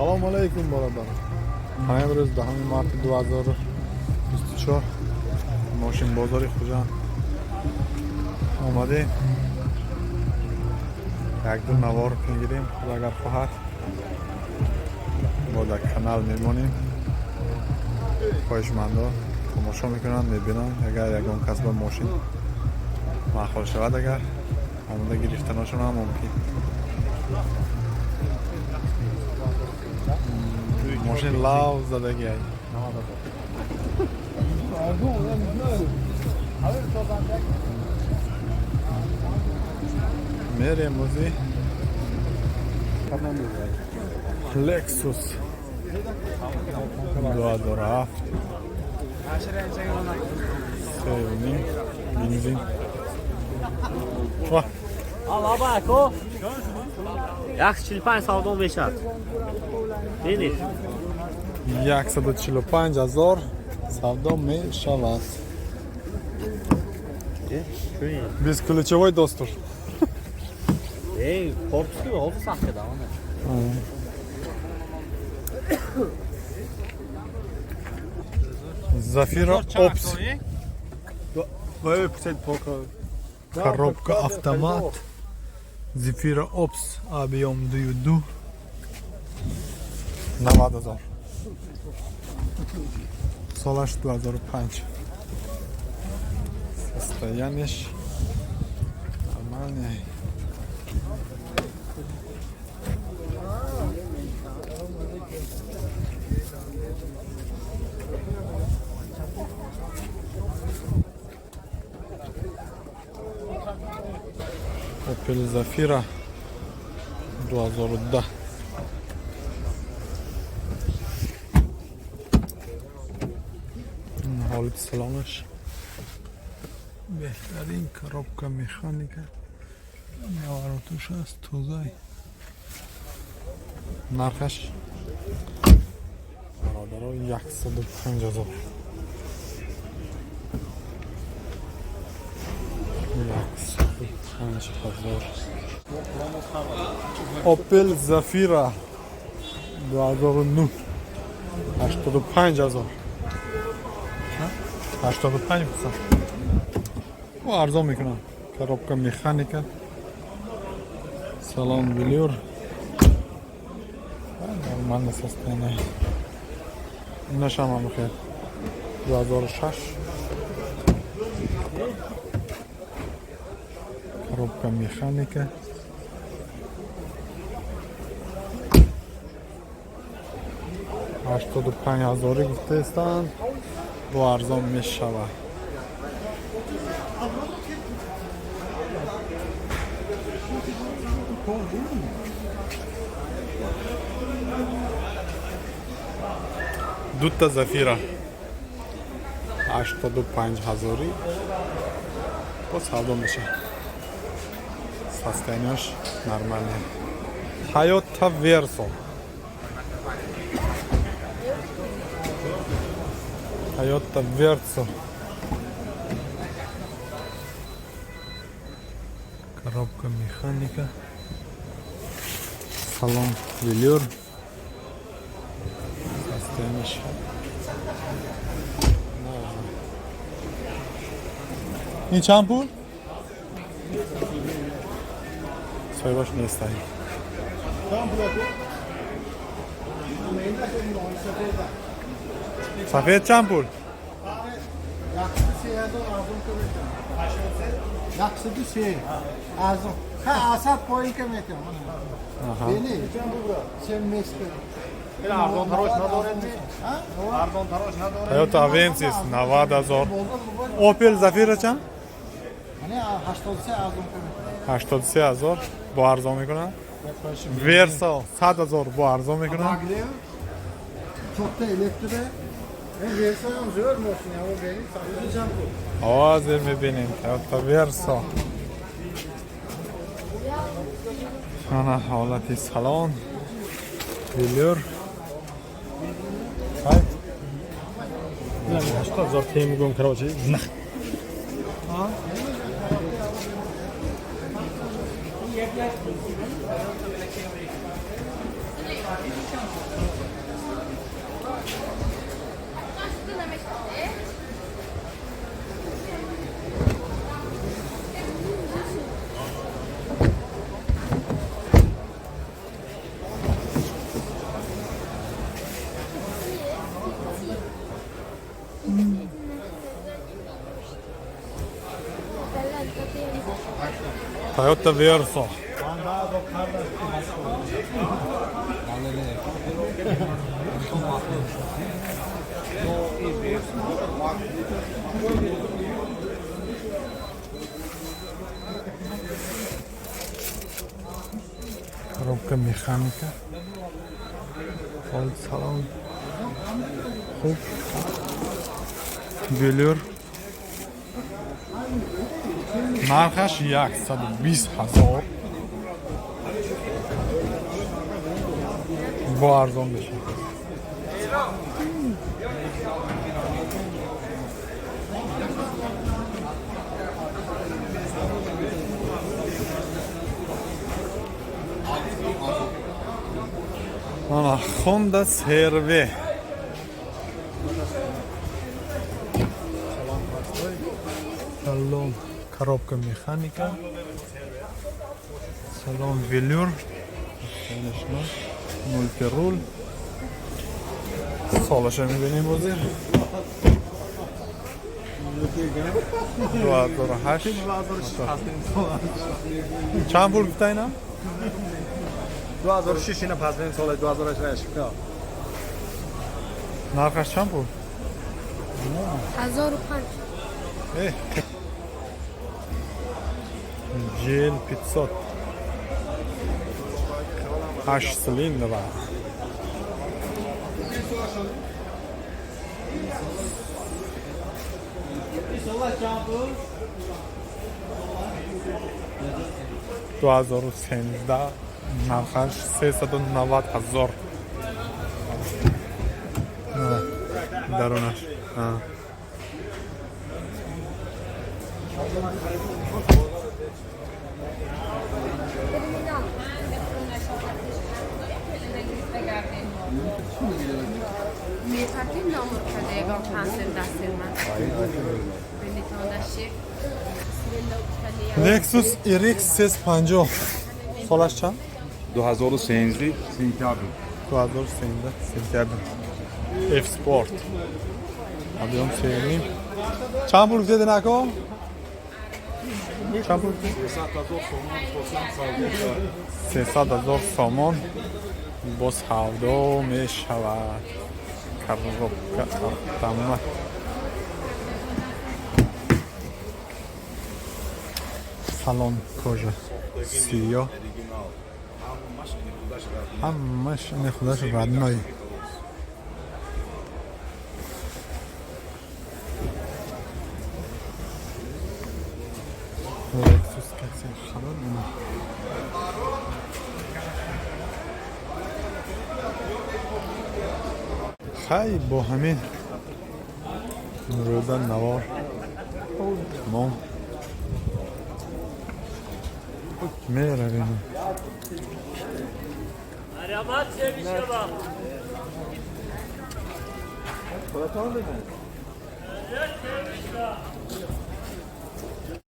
Салом алейкум, бародар. Имрӯз 10 марти 2024 мошин бозори Хуҷанд омадем. Як ду навор мегирем, худо агар хоҳад. Бо дар канал мемонем. Хоҳишмандо тамошо мекунанд, мебинанд. Агар ягон кас ба мошин маъқул шавад, агар омода гирифтаношон ҳам мумкин. Мошин лав задаги ай. Мерем ози Lexus 2007, 3,5 бензин. Ва Алло, ако. 145 савдо мешад. Бинед. 145 ҳазор савдо мешавад. Бесключевой доступ. Эй, корпуски ҳозир сахт кардам. Зафира Опс. Коробка автомат. Зефира Опс, объем 2,2. 90 ҳазор. Солаш 2005. Состояние нормальное. Opel Zafira 2010. Ҳолати салонаш беҳтарин, коробка механика, наворотуш аст тозай. Нархаш, бародаро, 105 ҳазор. 105 ҳазор. Opel Zafira 2009, 85 ҳазор. 85 пуса. О, арзон мекунам. Коробка механика. Салон велюр. Нормально состояние. Инашам ҳам хел. 2006. Коробка механика. 85 ҳазорӣ гуфтаистанд, бо арзон мешавад. Дута Зафира 85 ҳазорӣ бо савдо мешавад. Состояние ш нормальный. Тойота Версо. Toyota Verso. Коробка механика. Салон велюр. Состояние нормально. Ин чанд пул? Соҳибаш нестай. Сафед чанд пул? 103 ҳазор арзон ка метавон. 103 арзон. Ха, асад поин ка метавон. Бини. Се место. Арзонтарош надоред? Арзонтарош надоред? Toyota Avensis 90 ҳазор. Opel Zafira чанд? Мани 83 арзон ка метавон. 83 ҳазор бо арзон мекунад. Версо 100 ҳазор бо арзон мекунад. Обогрев. Чотта электро. Ин Версо ҳам зӯр мошин, аво бени. Ҳозир мебинем Toyota Verso. Ана ҳолати салон. Велюр. Ҳай. 80 ҳазор темгум, короче. Нах. Toyota Verso. Коробка механика. Ҳол салон хуб. Велюр. Нархаш 120 000, бо арзон мешавад. Ана Honda CR-V. Салон коробка механика. Салон велюр. Конечно. Мультируль. Солаша мебинем ҳозир. 2008. Чанд пул гуфта ина? 2006 ина пасвен соли 2008. Нархаш чанд пул? 1005. GL 500. 8 цилиндр. 2013, нархаш 390 000. Дарунаш. А. Мепартем номер када ягон пансел дастил ман. Бинитонда ши. Lexus RX 350 солаш чанд? 2013 сентябр. 2013 сентябр. F Sport. Объем сеюним. Чанд пул гуфтед, ако? Чанд пул гуфтед? 300 000 сомон боз савдо мешавад. Коробка автомат. Салон кожа сиёҳ. Ҳамаш ини худаш родной. Lexus касе харад ина. Хай, бо ҳамин рӯза навор тамом, меравем. Аромат мешава.